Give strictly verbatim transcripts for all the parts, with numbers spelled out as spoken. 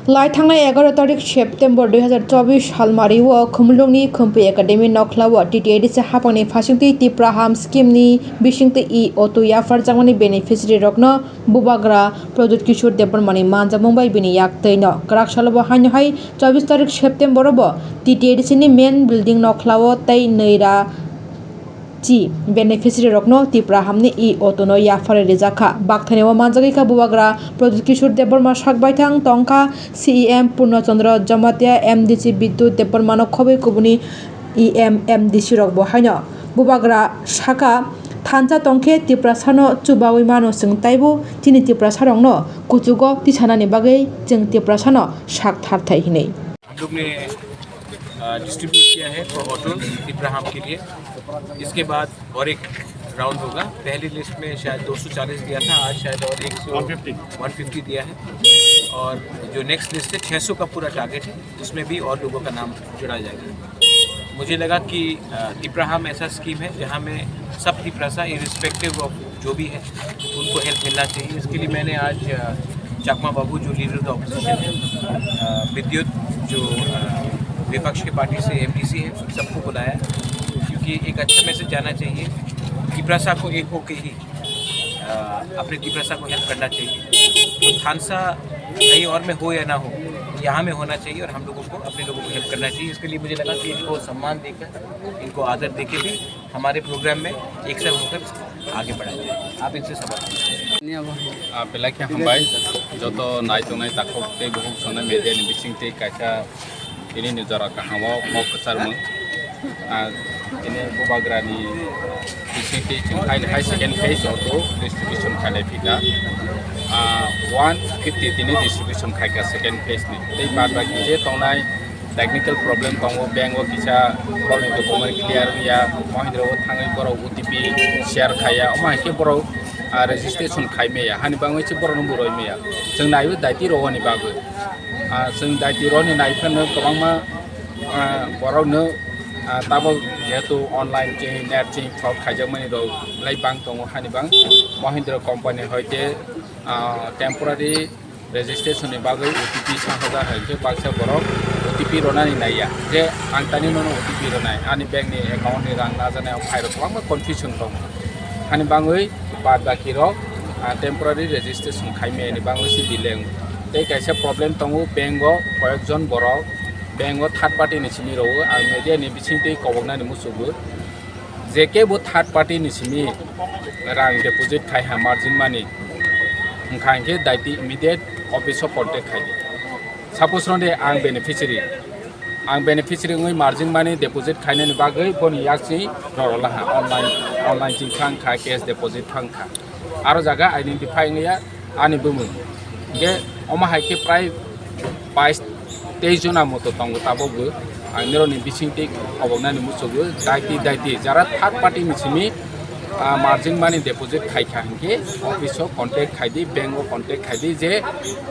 Lai thangnai egaroh tarik September dui hazar chobbish salmari o Khumulwngni Khumpui Academy nokhlao T T A D C haphangni phasingtwi Tipra Ham scheme ni bisingtwi e auto yapharjakmani beneficiary rokno Bubagra Pradyut Kishore Debbarmani manjakmung bai bini yak twi no kwrak salo bo haino hai chobbish tarik September o bo T T A D C ni main building nokhlao tei nwi ra chi beneficiary rokno Tipra Hamni e auto no yapharwi rijak kha. Bakthani o manjagwi kha Bubagra Pradyut Kishore Debbarma sak baithang tongkha, C E M Purno Chandra Jamatia, M D C Bidyut Debbarmano khobwi kubuni E M, M D C rok bo haino. Bubagra saka, thansa tongkhe Tiprasa no chubawi mano chwng, taibo chini Tiprasa rokno kuchugo tisanani bagwi chwng Tiprasa no sak tharthai hinwi. हम लोग ने डिस्ट्रीब्यूट किया है for hotel Ibrahim के लिए। इसके बाद और एक राउंड होगा। पहली लिस्ट में शायद दो सौ चालीस दिया था, आज शायद और एक सौ वन फिफ्टी। वन फिफ्टी दिया है। और जो नेक्स्ट लिस्ट है, छः सौ का पूरा टारगेट है, उसमें भी और लोगों का नाम जुड़ा जाएगा। मुझे लगा कि इब्राहिम ऐसा स्कीम है जहाँ में सब तिपरासा, इरिस्पेक्टिव ऑफ जो भी है, उनको हेल्प मिलना चाहिए। इसके लिए मैंने आज अ, चकमा बाबू जो लीडर ऑफ द ऑपोजिशन है, अ, विद्युत जो अ, विपक्ष के पार्टी से एमडीसी है, उन सबको बुलाया है, क्योंकि एक अच्छा मैसेज जाना चाहिए। तिपरासा को एक होके ही अ, अपने तिपरासा को हेल्प करना चाहिए। तो थानसा कहीं और में हो या ना हो, यहाँ में होना चाहिए और हम लोगों को, अपने लोगों को हेल्प करना चाहिए। इसके लिए मुझे लगा कि इनको सम्मान देकर, इनको आदर देके भी हमारे प्रोग्राम में एक साथ होकर आगे बढ़ा जाए। आप इनसे सवाल पूछें। Belai khe hambai, joto naitongnai takhuk tei bukhuk songnai media ni bising tei kaisa tini ni jora kaham o kok kwcharmung. Tini Bubagra ni bising tei chwng hai hai second phase o distribution khailai phika. One fifty tini distribution khaika second phase ni. Tei bad baki je tongnai technical problem tongo, bank o kisa borokni document clear wngya, Mahindra o thangwi borok O T P share khaiya, omo hai khe borok registration khai maya, hani bagwi se borokno bo roi maya. Chwng naiwi daiti rwani bagwi. Chwng daiti rwani nai phano kwbangma borokno tabok jehetu online chini net chini fraud khaijakmani rok belai bang tongo, hani bang Mahindra company hoite temporary registration ni bagwi O T P sangjak hai khe baksa borok O T P rwnani naiya je ang tani nono O T P rwnai, ani bank ni account ni rang najaknai, o phairok kwbangma confusion tongo. Hani bagwi bad baki rok temporary registration khai maya ni bagwi se delay wngo. Tei kaisa problem tongo, bank o koyek jon borok bank o third party ni simi rwo, ang media ni bisingtwi koboknani muchungo. Je kebo third party ni simi rang deposit khai ha margin money, wngkha hinkhe daiti immediate office o contact khai di. Suppose rwdi ang beneficiary, ang beneficiary wngwi margin money deposit khainani bagwi boni yak chini rorolaha, online, online chini thang kha, cash deposit thang kha. Aro jaga identify wngya ani bumung. Hinkhe omo hai khe prai bais tei jona moto tongo tabokbo. Ang nirokni bisingtwi koboknani muchungo, daiti daiti jara third party ni simi margin money deposit khai kha hinkhe office o contact khai di, bank o contact khai di je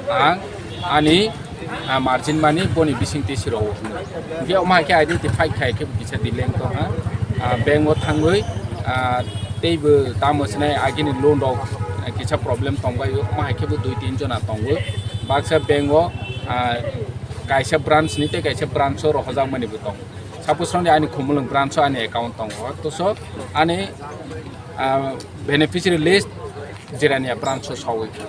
ang ani margin money boni bisingtwi se rwo hwnwi. Hinkhe omo hai khe identify khai khe bo kisa delay wng tongkha. Bank o thangwi teibo tamo sinai agini loan rok kisa problem tongbaio, omo hai khe bo dui tin jona tongo. Baksa bank o kaisa branch ni tei kaisa branch o rohorjakmani bo tongo. Suppose rwdi ani Khumulwng branch o ani account tongo, toso ani beneficiary list Jirania branch o sawi kha.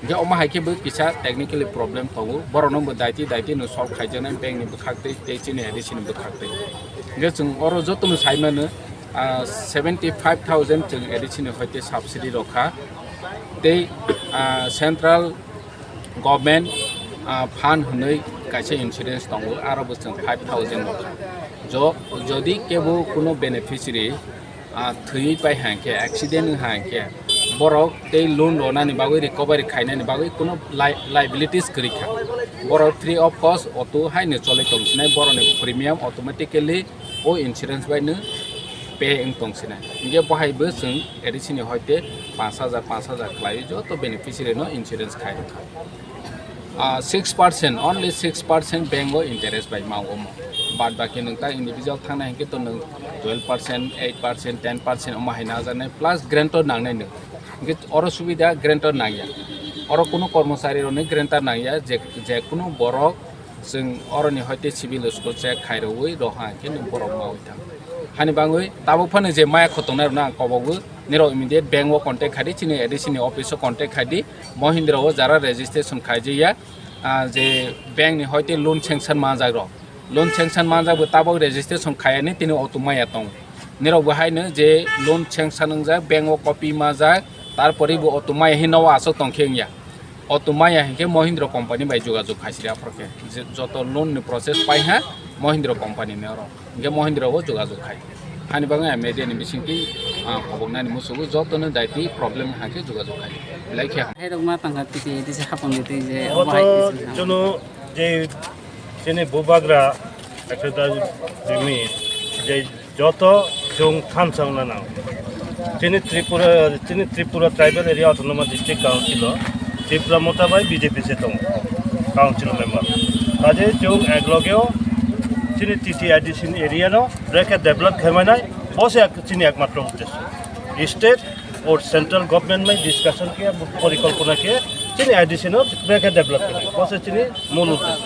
Hinkhe omo hai khe bo kisa technically problem tongo, borokno bo daiti daiti no solve khaijaknai bank ni bwkhak twi tei chini A D C ni bwkhak twi. Hinkhe chwng oro jotono sai mano, seventy five thousand chwng A D C ni hoite subsidy rokha tei central government fund hwnwi kaisa insurance tongo, aro bo chwng five thousand rokha. Jo, jodi kebo kuno beneficiary thwi pai hang khe, accident wng hang khe, borok tei loan ronani bagwi, recovery khainani bagwi kuno li-, liabilities kwrwi kha. Borok free of cost auto haino cholwi tong sinai, borokni premium automatically o insurance bai no pay wng tong sinai. Hinkhe bo hai bo chwng A D C ni hoite panch hajar, panch hajar khlaiwi joto beneficiary no insurance khai rwkha. Six percent, only six percent bank o interest bai ma omo. Bad baki nwng ta individual thangna hinkhe to nwng twelve percent, eight percent, ten percent omo hai najaknai, plus guarantor nangnai nwng. Hinkhe oro subida guarantor nangya. Oro kunu kormochari rokni guarantee nangya je, je kunu borok chwng oroni hoite civil school check khairogwi roha khe borok mawi thang. Hani bangwi tabuk phano je maya khotongnai rokno ang kobogwi, nirok immediate bank o contact khai di, chini A D C ni office o contact khai di, Mohindra o jara registration khaijaya, ah, je bank ni hoite loan sanction manjak rok. Loan sanction manjak bo tabok registration khayani tini auto maya tong. Nirok bo haino je loan sanction wngjak, bank o copy majak, tarpore bo auto maya hin nogo aswk tong khe wngya. Auto maya hinkhe Mahindra company bai jogajog khai siri aphor khe. Je joto loan ni process pai ha Mahindra company ni oro. Hinkhe Mahindra bo jogajog khai. Hani bagwi ang media ni bisingtwi, ah, khoboknani musugo joto no daiti problem hakhe jogajog khai. Belai khe ham. Hai rok ma tangkha titi tisa hapang titi je obo hai Oto tisa. Jono je chini bubagra ekta da jimi je joto chwng thansa wngna nang. Chini Tripura, chini Tripura Tribal Area Autonomous District Council o Tipra Motha bai B J P se tongo council member. Kaje chwng eklogeo chini T T I D C ni area no brekhe develop khaimai nai, bo se ek-, chini ekmatro uddesho. State or central government bai discussion khe, porikolpona khe chini I D C no brekhe develop khaimai, bo se chini mul uddesho.